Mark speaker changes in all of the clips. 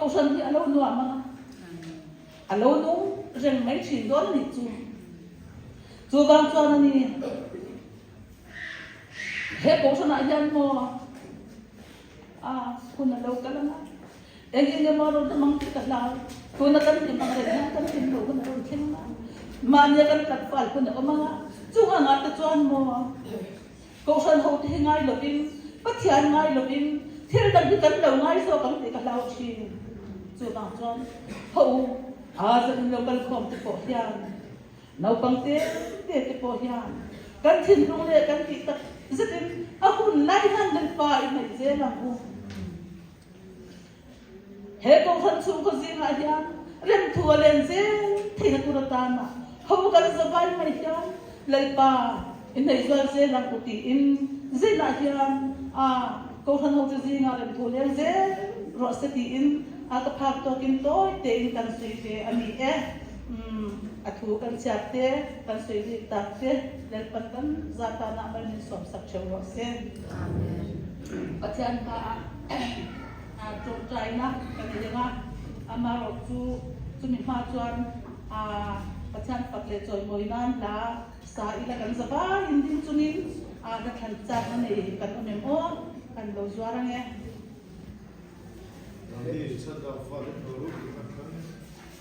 Speaker 1: Kohhran hi a lo nuam ang a, a lo nung reng mai thin dawn a nih chu. Chuvang chuan a ni, he Kohhranah hian maw a hun a lo kal ang a, Eng eng emaw rawn awm ang tih ka hlau. Tuna kan hlim ang reng hian kan hlim loh hun a rawn thleng a, mahnia kan tlat fal hun a awm ang a, chung angah te chuan maw Kohhran ho te hi ngai lovin, Pathian ngai lovin thil dang hi kan lo ngai zawk ang tih ka hlau thin. Chuvang chuan ho u, a zan in lo kal khawm te pawh hian naupang te te te pawh hian kan thinlung leh kan tih tak zetin a hun lai hian Lalpa i hnaih zel ang u. He Kohhran chhungkaw zingah hian remthu a len zel theihna tur atana ho kan zavai mai hian Lalpa i hnaihzual zel ang u tiin zinah hian a Kohhran hote zingah remthu leng zel rawh se tiin a ka phak tawkin tawi tein kan sawi ve a ni e. A thu kan chhiat te, kan sawi bik tak te Lalpan kan za tanah mai min sawmsak theuh rawh se. Amen. Pathian hmaah tawngtaina kan nei ang a, amaherawh chu chumi hma chuan Pathian fak leh chawimawi nan hla sa ila kan za vaiin ding chungin hla thlan chakna nei kan awm em aw, kan lo zuar ang e.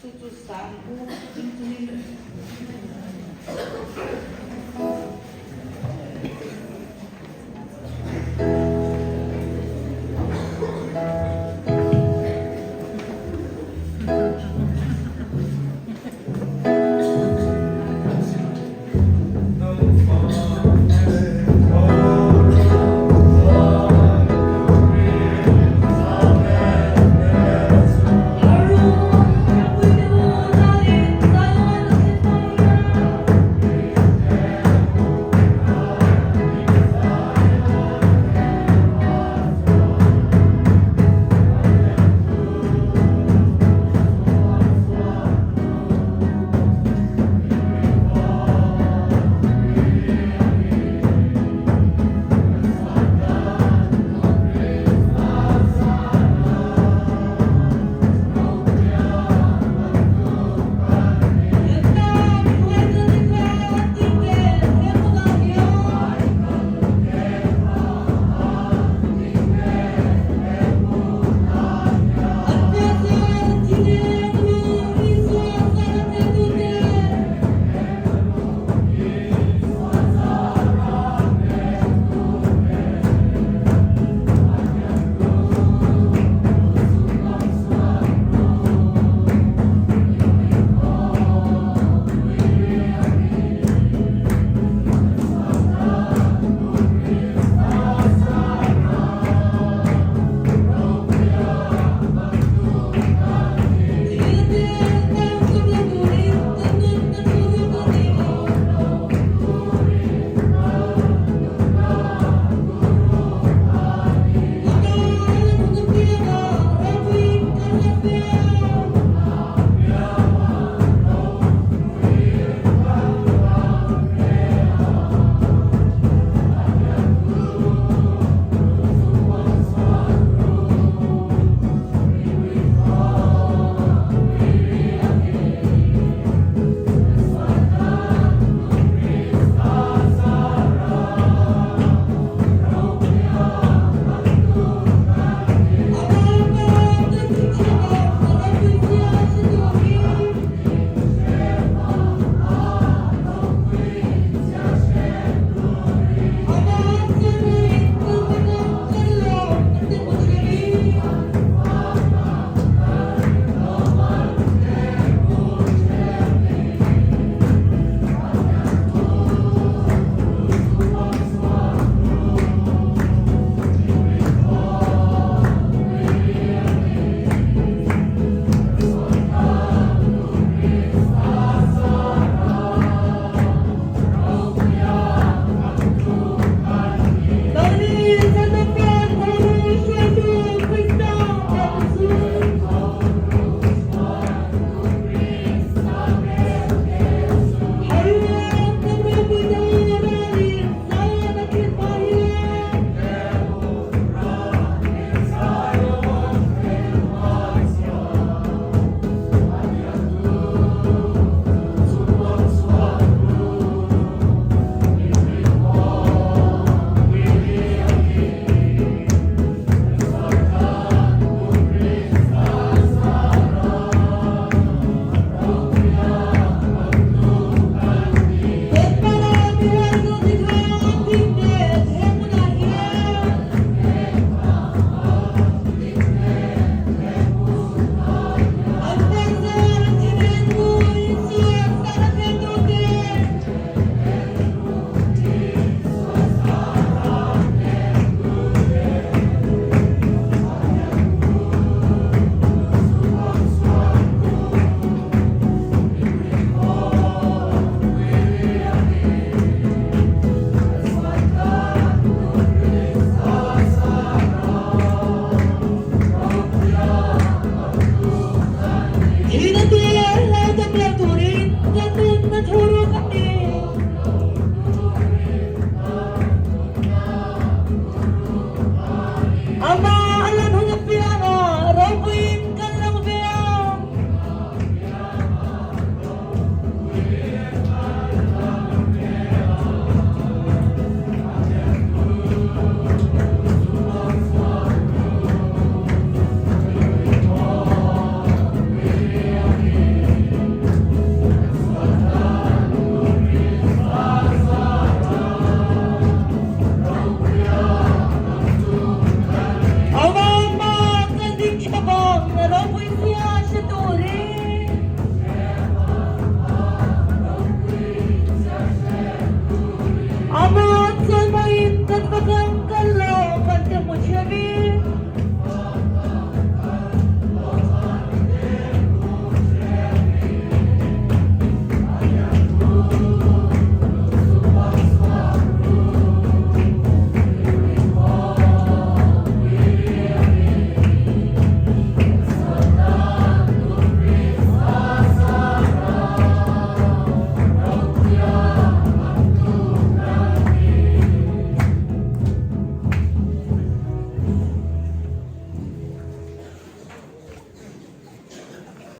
Speaker 1: Chu chu sa ang u ding chungin.